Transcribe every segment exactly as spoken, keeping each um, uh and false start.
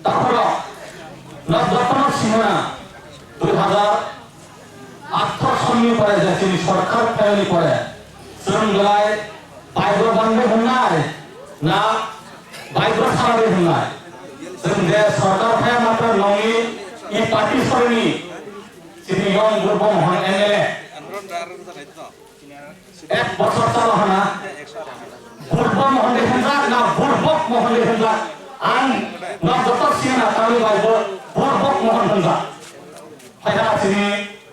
Takhorok, nok jotono singna, dui hazar atharo sonni pore je chini sorkar phaiyani pore, chwng belai baibro bangwi hwnnai, na baibro salari hwnnai. Chwng je sorkar phaiya matro nongni i party sorini chini yong Burbo Mohon M L A. Ek bosor chalo hana. Burbo Mohon de hwnjak na Burbok Mohon de hwnjak. Ang nok joto sina tangwi bai bo Burbok Mohon hwnjak. Phaida chini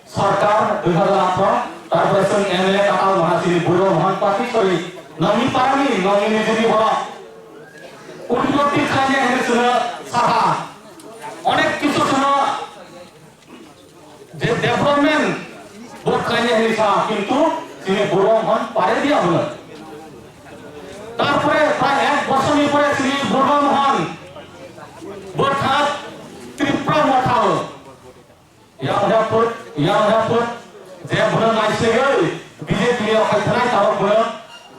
sorkar dui hazar atharo, tarpore chwng M L A katal mana chini Burbo Mohon party sori nongni parani nongni nijini borok. Unnoti khainai hwnwi chwngno saha. Onek kisu chwngno je development bo khainai hwnwi sa, kintu chini Burbo Mohon pare diya hwnwi. Tarpore prai ek bosorni pore chini Burbo Mohon bo thak Tripura Mothao. Yang heput, yang heput, je bono naisegwi B J P ni okhai thanai tabok bono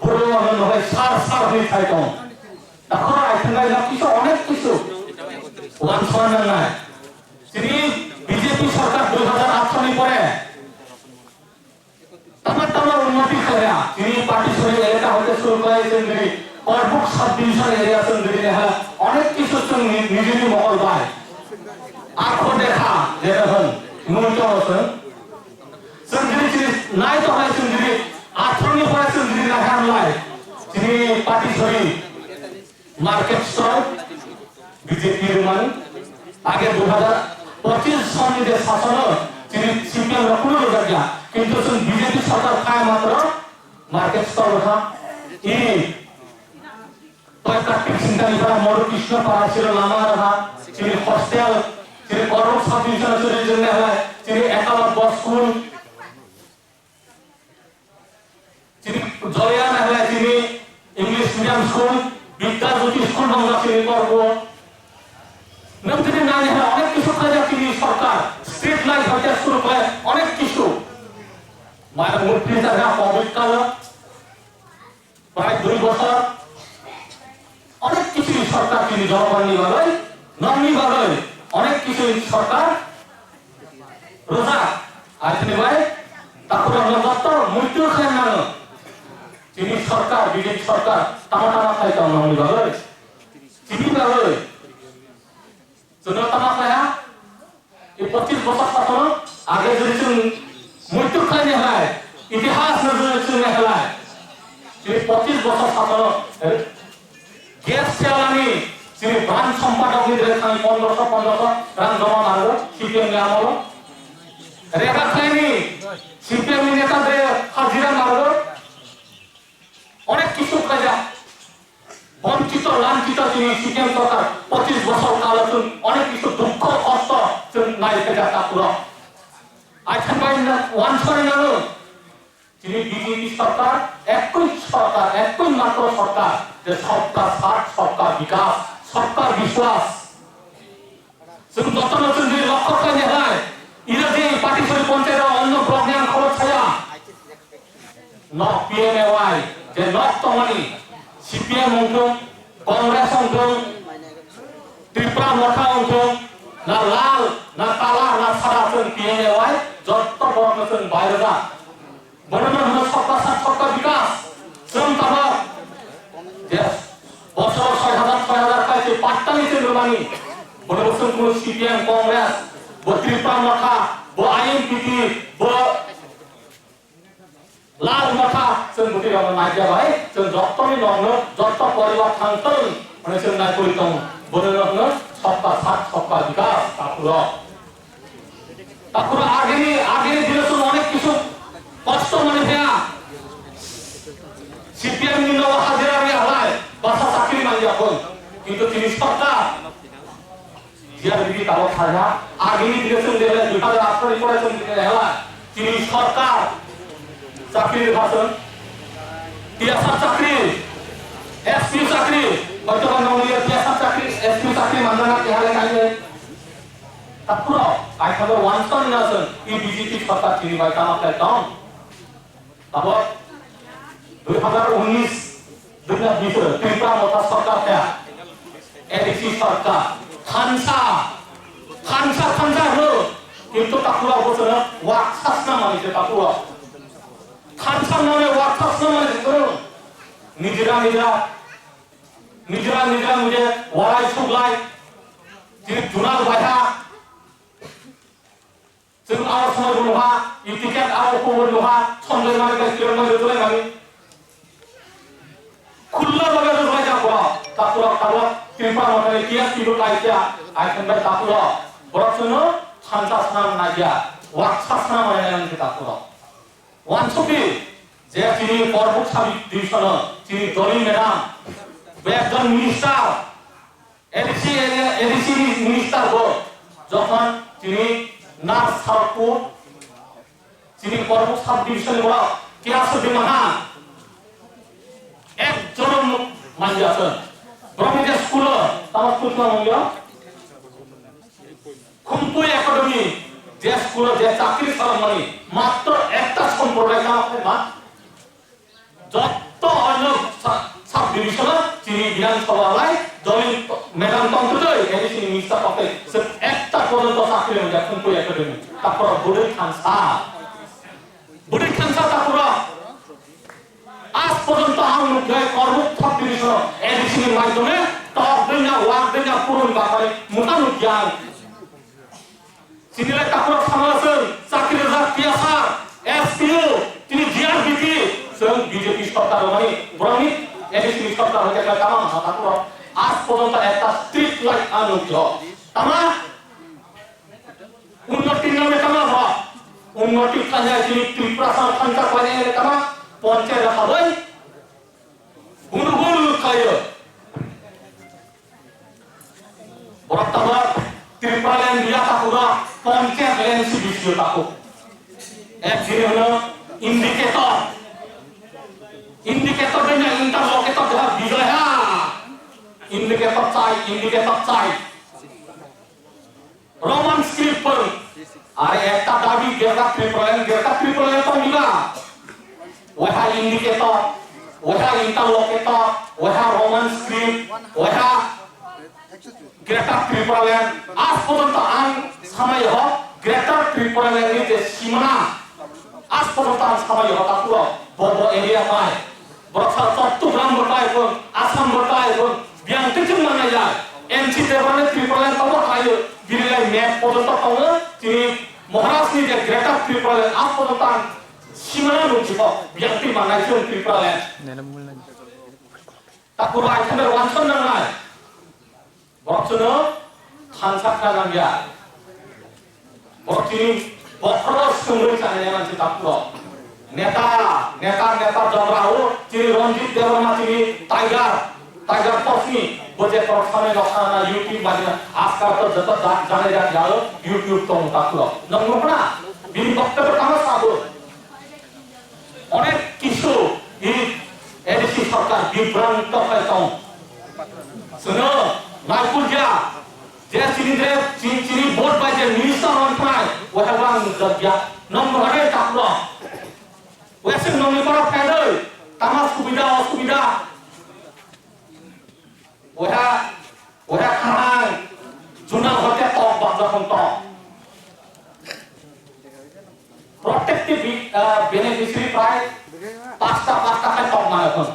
Burbo Mohon no hai sar sar hwnwi thai tong. Takhoro ai thanai nok kisu onek kisu. Wan swan nangnai. Chini B J P sorkar dui hazar atharo ni pore tama tama unnoti khlaiya. Chini Patisori elaka hoite suru khlai chwng dini Korbuk sub division area chwng dini ha onek kisu chwng ni-, nijini mokol bai. Akho dekha jera hwn nung to chwng. Chwng dini chini nai to hai chwng dini atharo ni pore chwng dini nai han lai. Chini Patisori market stall B J P rwmani age dui hazar pochis sonni je sasono chini C P M rok kuno rwjakya, kintu chwng B J P sorkar phai matro market stall rwkha. I Toy Kartik Singtani para Moru Krishna para siro lama rwkha, chini hostel, chini Korok sub division chini jwngnai hai, chini Ekala bus school, chini Jolya nahle chini English medium school, Bidya Jyoti school nongjak chini Korbo. Nwng chini nai nahle onek kisu khaijak chini sorkar, street light hoite suru khlai onek kisu. Mara murti jaga covid kalo, prai dui bosor. Onek kisu sorkar chini jonogonni bagwi, nokni bagwi onek kisu sorkar rwjak. Aitini bai takhorokno joto muitu khlai nango. Chini sorkar, B J P sorkar tama tama khlai tong nokni bagwi. Chini bagwi. Chwngno tama khlaiha, e pochis bosor sasono age jodi chwng muitu khlaini hai, itihas no jodi chwng nai khlai, chini pochis bosor sasono, eh, gas chelani chini branch sompadok ni dre thani pondroso, pondroso rang joma nango, C P M ni amolo. Rega khlaini C P M ni neta dre hajira nango. Onek kisu khlaijak. Bonchito, lanchito chini C P M sorkar pochis bosor kalo chwng onek kisu dukho, kosto chwng nai khlaijak takhorok. Aithan bai na wansari nango. Chini B J P sorkar, ekkoi sorkar, ekkoi matro sorkar, je sabka saath, sabka bikas, sabka bishwas. Chwng jotono chwng jodi lokho khlainai hai, ira je Patisori ponchayat o onno block ni ang khobor saya. Nok P M A Y, je nok tongmani, C P M wngthung, Congress wngthung, Tripura Motha wngthung, na lal, na kala, na sada chwng P M A Y, jotto borokno chwng bai rwjak. Bono no hwno sabka saath sabka bikas. Chwng tabok je bosoro soi hazar soi hazar khai se pattani chwng rwmani. Bono bo chwng kuno C P M, Congress, bo Tripura Motha, bo I N P T, bo Lal Motha, chwng bwtwi rokno naikya bai, chwng jottoni nokno jotto poribar thang thung hwnwi chwng nai pori tongo. Bono no hwno sabka saath sabka bikas, takhurok. Takhurok agini, agini dino chwng onek kisu kosto mani phaia. C P M ni nogo hajira rwya halai, basa chakri manya hwn. Kintu tini sorkar G R B P tabok khaina, agini dino chwng de halai, dui hazar atharo ni pore chwng de halai. Tini sorkar chakri rwkha chwng. T S R chakri, S P chakri, hoyto ba nongni T S R chakri, S P chakri manjana keha le kainwi. Takhurok, kaithabo wansong na chwng, e B J P sorkar chini bai tama khlai tong. Abo dui hazar unis, dui hazar bis, Tripura Motha sorkar khe, A D C sorkar, Thansa, thansa, thansa hwno, kintu takhurok bo chwngno waksa swnamani se takhurok. Thansa hwnmani waksa swnamani se chwng. Nijra, nijra, nijra, nijra muje walai suglai, chini junal baiha. Chwng aro somoi bo nuha, itiket aro khobor nuha, Sanjay Malik bai Kiran bai rwjwlai mani. Khullo loge rwjwlai jak borok, tak borok tabok Tripura Mothani T S P bo laikya, aithang bai tak borok. Borok chwngno thansa swnam naiya, waksa swnam naiya wngkhe tak borok. Wansukdi je chini Korbuk sub division-o chini Dolly madam, bo ekjon minister, A D C area, A D C ni minister bo jokhon chini North Sarokpur, chini Korbuk sub division ni borok kira sudi maha, ek jono manja se. Borok ni je school o, tamo school tamo mangya? Khumpui Academy, je school o je chakri salmani, matro ekta somproday tamo khe ma. Jotto onno sa-, sub division o chini Bidhan Sabha lai Dolly madam tongtwtwi, A D C ni minister tongtwi, se ekta pojonto chakri rwngjak Khumpui Academy. Takhurok bwdwi thansa. Bwdwi thansa takhurok. Aaj pojonto ang nukjai Korbuk sub division o A D C ni maidhyome tok dwnya, wak dwnya, purun bapari muta nukjai. Chini lai takhurok samano chwng chakri rwjak T S R, S P O, chini G R B P, chwng B J P sorkar rwmani, borokni A D C ni sorkar hwnkhe khlai tamo wngkha takhurok. Aaj pojonto ekta street light ang nukjak. Tama? Unnoti name tama ba? Unnoti khlaiya chini Tripura sa thansa khlainai tama? Ponchayat rwkha bai? Gunu gunu khaio. Borok tabok Tripura land ya takhuk, Ponchayat land si bisio takhuk. Ek jini hwno indicator. Indicator de na interlocutor de ha bijai ha. Indicator chai, indicator chai. Roman script pon. Are ekta dabi Greater Tipraland, Greater Tipraland tong diba? Waha indicator, waha interlocutor, waha Roman script, waha Greater Tipraland. Aaj porjonto ang samai ho Greater Tipraland ni je simana. Aaj porjonto ang samai ho takhuk, bo bo area bai. Borok sa Chattogram bo tai phung, Assam bo tai phung, biyang twi chwng manai ya. N C Debbarma Tipraland tongma khlaio, bini lai map podo to tongo, chini Maharaj ni je Greater Tipraland, a podo tang simana nung chiko, biyang twi manai chwng Tipraland. Nana mulai. Takhuk bai khamer wanson nangnai. Borok chwngno thansa kha nangya. Borok chini bokhoro swngwi chanai nang si takhuk. Neta, neta, neta jobra o chini Ranjit Debbarma chini Tiger, Tiger Force ni bo je borok samai nokha na YouTube bai na askar to joto ja-, janai jak ya o YouTube tong takhuk. Nong nukna bini boktobyo tama sabo. Onek kisu i A D C sorkar bibranto khai tong. Chwngno naikulya je chini je chi-, chini vote bai je minister rok phnai, waha wang nukjakya. Nong bahai taklo. Wesing nongni borok phaidoi, tama subida osubida. Waha, waha kaham, juna hote tok bangja hon tok. Protective be-, ah, beneficiary prai pasta, pasta khai tok mane hon.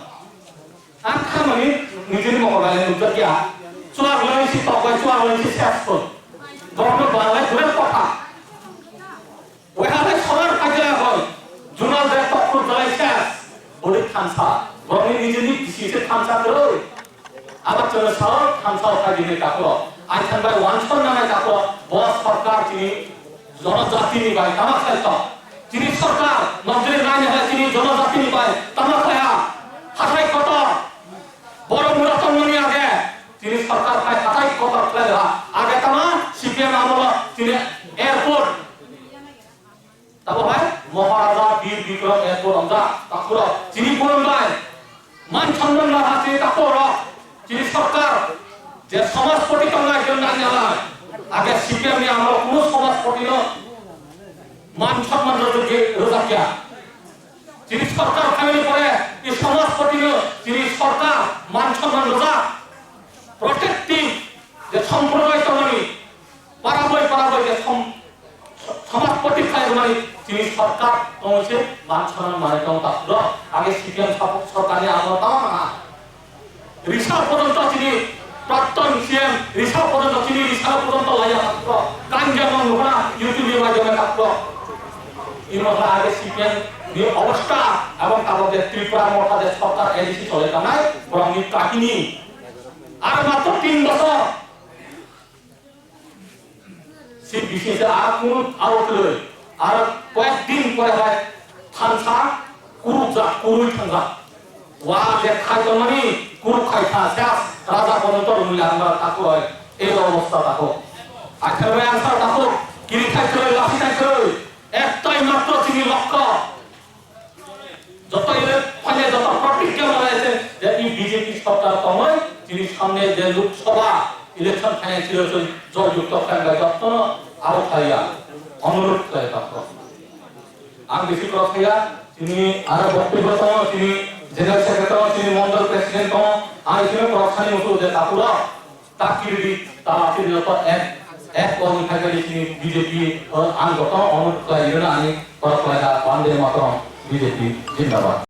Ang khamani nijini mokol bai nukjak ya. Chuak lai si tok bai, chuak lai si ses hon. Borokno balai dure kotha. Wehale solar khaikhe hoi, junal de tokthuk jalai ses, bwdwi thansa, borokni nijini bisi se thansa kwrwi. Abo chwngno sao thansa o khaidi hinwi takhuk. Aithang bai wansok nanai takhuk, bo sorkar chini jonojatini bai tama khlai tong. Chini sorkar nokjwk naini hai chini jonojatini bai tama khlai ha. Hathai kotor, borok mura tongmani age. Chini sorkar khai hathai kotor khlai ha. Age tama C P M amolo chini airport. Tamo hai Maharaja Bir Bikram Airport wngjak, takhurok chini phuran bai man sonnman laha chini takhurok, chini sorkar je somajpoti tongnai jwng nang nalai. Age C P M ni amolo kuno somajpoti no man sonnman rwjakya. Chini sorkar phaimani pore i somajpoti no chini sorkar man sonnman rwjak. Protective je somprodoy tongmani, para bai para bai je som-, somaj poti khlai rwmani chini sorkar tongwi se manchana manwi tong ta phuru. Age C P M sor-, sorkarni amol tamo nang. Risa pojonto chini prakton C M, risa pojonto chini risa pojonto laiya ta phuru. Kanjamo nukna YouTube ni maidhyome ta phuru. Imo khe age C P M ni obostha ebong tabok je Tripura Motha je sorkar A D C cholai tongnai, borokni kahini. Ar matro tin bosor. Si bising se ar kunu aro kwrwi. Ar koyek din pore hai thansa kurukjak, kurui thangjak. Wa je khai tongmani kuruk khai tha, ses raja pojonto rwmwi langma takhuk hai. Ei obostha takhuk. Akhir bai ang sa takhuk. Kiri khai kwrwi, lasi khai kwrwi. Ektai matro chini lokho. Joto ile phane joto protikya manai se je i B J P sorkar tongoi chini samne je Lok Sabha election phane chiro choi jol yukto khlai bai joto aro khaiya onurudh khlai tongkho. Ang bisi kok khaiya chini aro boktobyo tongo chini general secretary tongo chini mondol president tongo ang chini kok sani musu je takhuk. Tak kiri di, tak kiri di, tak ek, ek kong hai kali sini B J P, eh, ang gotong onut khlai rina ani, kor khlai da, Vande Mataram, B J P, Zindabad.